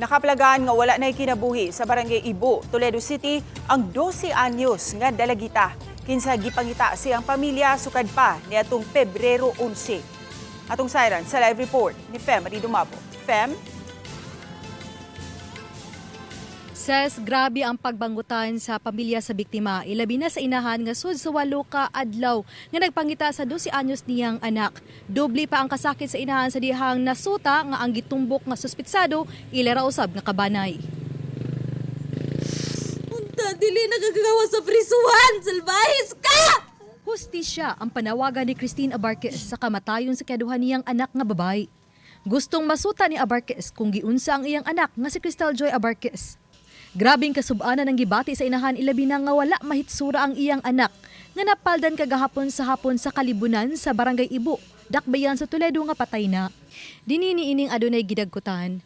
Nakaplagan nga wala na'y kinabuhi sa Barangay Ibo, Toledo City ang 12 anyos nga dalagita. Kinsa gipangita siyang pamilya sukad pa niadtong Pebrero 11. Atong sayran sa live report ni Fem Dumabo. Fem? Ses, grabe ang pagbangutan sa pamilya sa biktima. Ilabi na sa inahan nga sud sa 8 ka adlaw nga nagpangita sa 12 anyos niyang anak. Doble pa ang kasakit sa inahan sa dihang nasuta nga ang gitumbok nga suspitsado ila ra usab nga kabanay. Unta, dili nagagawa sa prisuhan! Salbahis ka! Hustisya ang panawagan ni Christine Abarquez sa kamatayon sa kaduha niyang anak nga babae. Gustong masuta ni Abarquez kung giunsa ang iyang anak nga si Crystal Joy Abarquez. Grabing kasubanan ang gibati sa inahan, ilabi na nga wala mahitsura ang iyang anak nga napaldan kagahapon sa hapon sa kalibunan sa Barangay Ibo, dakbayan sa Toledo nga patay na. Dinhi niining adunay gidagkutan,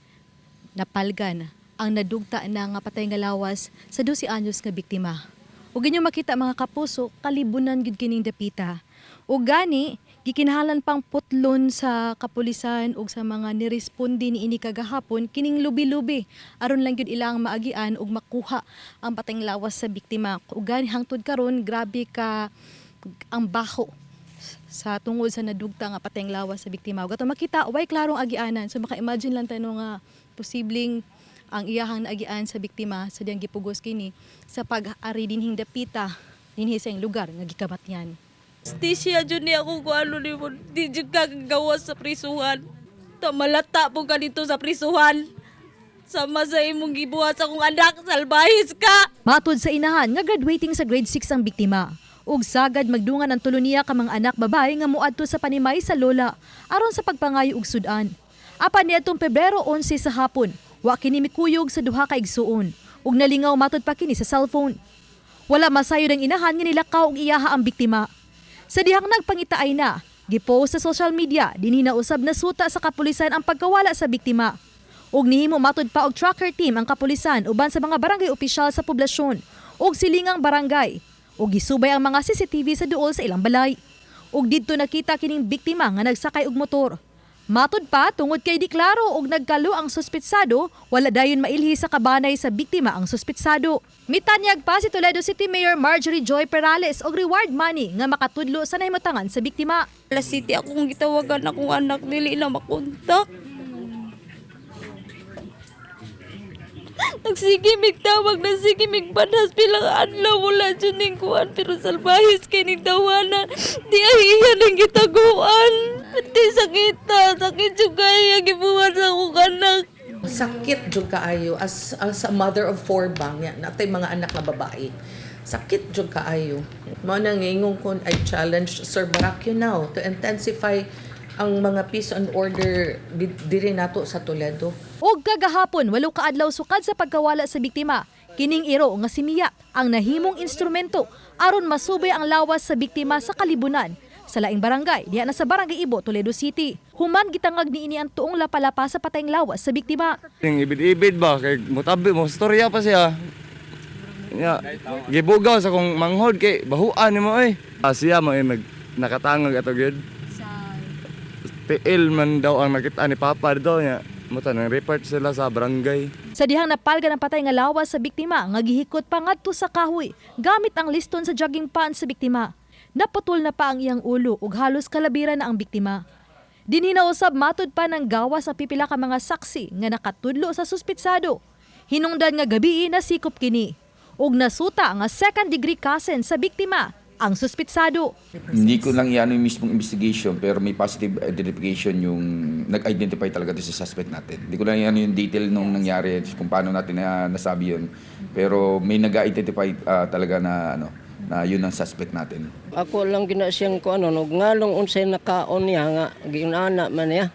napalgan ang nadugta na nga patay nga lawas sa 12 anyos nga biktima. Ug inyo makita, mga kapuso, kalibunan gid kining dapita. Ug gani gikinahanglan pang putlon sa kapulisan ug sa mga niresponde niini kagahapon kining lubi-lubi aron lang gyud ilang maagian ug makuha ang patayng lawas sa biktima. Ug gani hangtod karon, grabe ka ang baho sa tungod sa nadugta nga patayng lawas sa biktima. Ug ato makita, way klarong agianan. So maka-imagine lang tayo nga posibleng ang iyahang naagian sa biktima sa diyang gipugos kini sa pag-ari dinhing dapita dinhi sa iyang lugar nga gikamatyan. Justisya jud ni ako kung ano ni mo. Di jud ka gagawa sa prisuhan. Ta malata po ka dito sa prisuhan. Sama sa imong gibuhat sa akong anak, salbahis ka! Matod sa inahan nga graduating sa grade 6 ang biktima. Ug sagad magdungan ang tulo niya ka mga anak babae nga moadto sa panimay sa lola aron sa pagpangayo og sudan. Apan niadtong Pebrero 11 sa hapon, wa kini mikuyog sa duha ka igsuon ug nalingaw matod pa kini sa cellphone. Wala masayod ang inahan nga nilakaw og iyaha ang biktima. Sa dihang nagpangitaay na, gipost sa social media, dinhi na usab nasuta sa kapulisan ang pagkawala sa biktima. Ug nihimo matod pa og tracker team ang kapulisan uban sa mga barangay opisyal sa poblasyon ug silingang barangay. Ug gisubay ang mga CCTV sa duol sa ilang balay. Ug didto nakita kining biktima nga nagsakay og motor. Matod pa, tungod kay diklaro og nagkalo ang suspitsado, wala dayon mailhi sa kabanay sa biktima ang suspitsado. Mitanyag pa si Toledo City Mayor Marjorie Joy Perales og reward money nga makatudlo sa nahimutangan sa biktima. La City akong gitawagan akong anak, dili na makontak. Nagsige mig tawag, nagsige mig banhas pila ka adlaw, wala jud ning kuan, pero salbahis kay ning tawanan. Di ay iya ning gitaguan. Pati sakit na, sakit jud kaayo gibuhat sa akong anak. Sakit jud kaayo as a mother of four bang ya natay mga anak na babae. Sakit jud kaayo. Mao nang ingon ko, I challenge Sir Barakyo now to intensify ang mga peace and order diri nato sa Toledo. Og kagahapon, 8 ka adlaw sukad sa pagkawala sa biktima, kining iro nga si Mia ang nahimong instrumento aron masubay ang lawas sa biktima sa kalibunan sa laing barangay, diha na sa Barangay Ibo, Toledo City. Human gitangag niini ang tuong lapalapa sa patayng lawas sa biktima. Yung ibid-ibid ba kay mutabi mo storya pa siya. Ya, gibugaw sa kong manghod kay bahuan nimo oy. Ah, siya mo nag nakatangag ato gyud. Tiil man daw ang nakita ni Papa dito niya. Muta nang report sila sa barangay. Sa dihang napalgan ang patay nga lawas sa biktima nga gihikot pa ngadto sa kahoy gamit ang liston sa jogging pants sa biktima. Naputol na pa ang iyang ulo ug halos kalabiran na ang biktima. Dinhi na usab matud pa ng gawas sa pipila ka mga saksi nga nakatudlo sa suspitsado. Hinungdan nga gabi nasikop kini ug nasuta nga second degree cousin sa biktima ang suspitsado. Hindi ko lang yan yung mismong investigation, pero may positive identification yung nag-identify talaga doon sa suspect natin. Hindi ko lang yan yung detail nung nangyari kung paano natin na nasabi yun. Pero may nag-identify talaga na ano na yun ang suspect natin. Ako lang gina siyang ko ano, og ngalong unsay nakaon niya nga giunana man niya.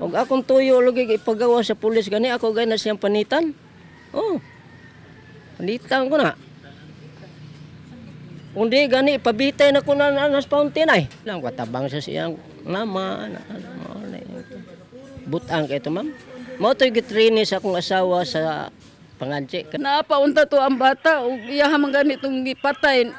Og akong tuyo lagi ipagawa sa pulis gani ako gay na siyang panitan. Oh. Panitan ko na. Kung di gani pabitay na ko na na nas fountain ay. Lang katabang sa siyang nama na, na, na, butang kay to, ma'am. Mao to'y gitraining sa akong asawa sa pangadji. Naapaunta to ang bata ug iyahan man ganitong gipatay.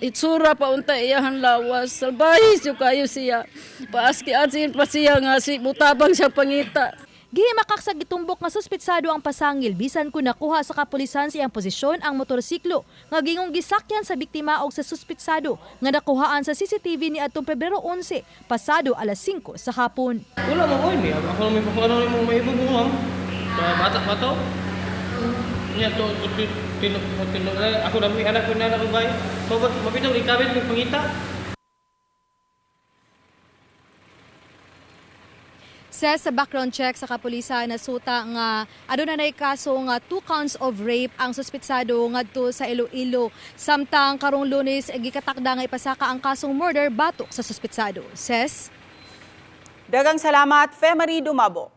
Itsura pa unta iyahan lawas. Salbahis yung kayo siya. Paaski asin pa siya nga si mutabang siya pangita. Gihimakak sa gitumbok nga suspetsado ang pasangil bisan kung nakuha sa kapulisan sa iyang posisyon ang motorsiklo nga gingong gisakyan sa biktima og sa suspetsado nga nakuhaan sa CCTV ni atong Pebrero 11 pasado alas 5 sa hapon. Wala mo ko ini. Ako lang may kung ano yung mahimo mo, ma'am. Sa bata ba to? Nya to to tino tino ako na may anak ko na ako bay. Mabot mabitong ikabit may pangita. Sa background check sa kapulisan, nasuta nga aduna nay kaso nga two counts of rape ang suspetsado ngadto sa Iloilo. Samtang karong Lunes, gikatakda nga ipasaka ang kasong murder batok sa suspetsado. Ses. Dagang salamat, Femery Dumabo.